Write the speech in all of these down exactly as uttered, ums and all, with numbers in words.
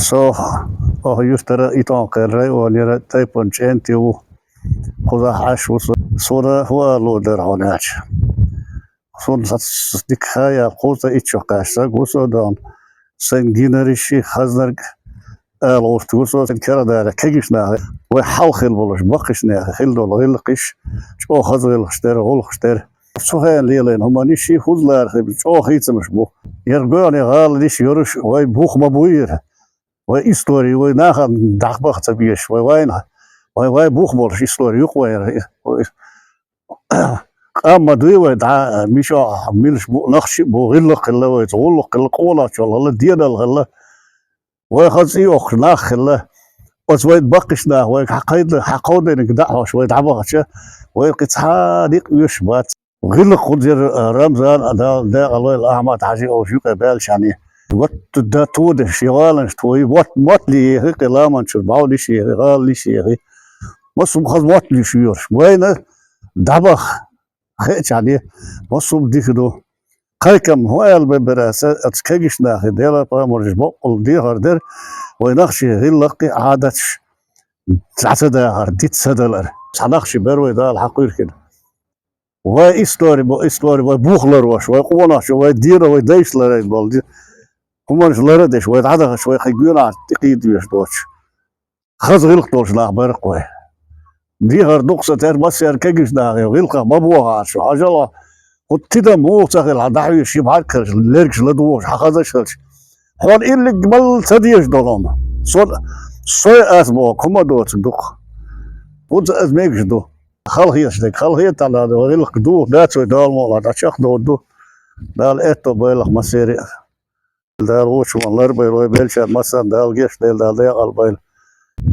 Со оха юстара итон кхеррай, онера тайпан чӀенти ву. Кхузахь Ӏаш ву со. Суна хӀу алу дара хьуна аьлча. Суна ца-, ца-, дика хая, кхуза итт шо кхаьчча саг ву со дон. Сайн гинариши, хазнарг ала гӀурт ву со, сайн керадаьлла кегиш нахе. Вай хьалха хила болуш, баккхиш нахе хила долу гӀиллакхиш, чӀогӀа хаза гӀиллакхаш дара, гӀуллакхаш дара. Цу хенахь лелийна хӀуманаш и хӀуза лархи чӀогӀа хийцамаш бу. Яра гоьгӀане гӀала диш йоруш, вай бух ма буйира. Вай истори, вай нахана дӀахбаха ца безаш, вай вайна, вай, вай бух болуш истори юкъа вайра. Къам ма дуй вай дӀа, мишо, милаш бу, нахчи бу, гӀиллакх хилла вайца, гӀуллакх хилла, къолачол хилла, денал хилла. Вай хаза цӀий йоккхуш нах хилла. Оцу вай баккхиш нах, вай хьакхайда, хьакховдайниг даьӀахьош вай дӀабахча, вай кхин цхьа дикъ оьшуш бац. ГӀиллакх хӀунзера Рамзан а, Дала декъалойла Ахьмад-Хьаьжи олуш юкъе баьллачхьана. Вот да тодеш, я гӀаланаш твои, вот мотт ли ехи, кхин ламанчуьра бӀов лиш ехи, гӀала лиш ехи. Массо хаза мотт лиш йоьрш. Вайна дӀабаха хеачхьана, массо дика ду. Кхайкам, хӀун аьлла бен бара аса, оцу кегиш нахе Делан пайхамарш баккъал дехар дара, вай нахчи гӀиллакхи Ӏадаташ дӀа ца дахар, диц ца далар. Цхьа нахчи бер вай Дала хьакхуьйрхина. Вай истори бу, истори вай бух ларош, вай къонахчо, вай дера, вай дайша ларайна болу ди-, хӀуманаш лара а деш, вай дӀадахаш, вай кхин гоьнахь тӀекхийда веш доцуш. Хаза гӀиллакх долуш нах бара-кх вай. Дехар дукха сан тера массеран кегиш нахе, гӀиллакхах ма бохахьара шу, хьажал хьо, хӀун тидам муха ца хилла, хьан дӀахьоьжуш, ши бӀаьрг хилча, лергаш ладугӀуш, хьан хазаш хилча. Хьуна иллиг мала ца дезаш долу хӀума. Сон, сой ас боху, хӀума доцу дукха. ХӀунца ас мегаш ду? Халахеташ дерг, халахетахь надо, гӀиллакх ду, дацой Дала мукъалахь, дӀа чекхдовр ду. Дала аьтто байлахь массери а. Дала вочу ван ларбайла вай беллачарна массарна Дала гечдойла, Дала декъал бойла.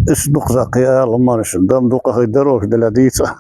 Иш дукха заккхий ала хӀуманаш, дам дукха хи дарош делла дийца.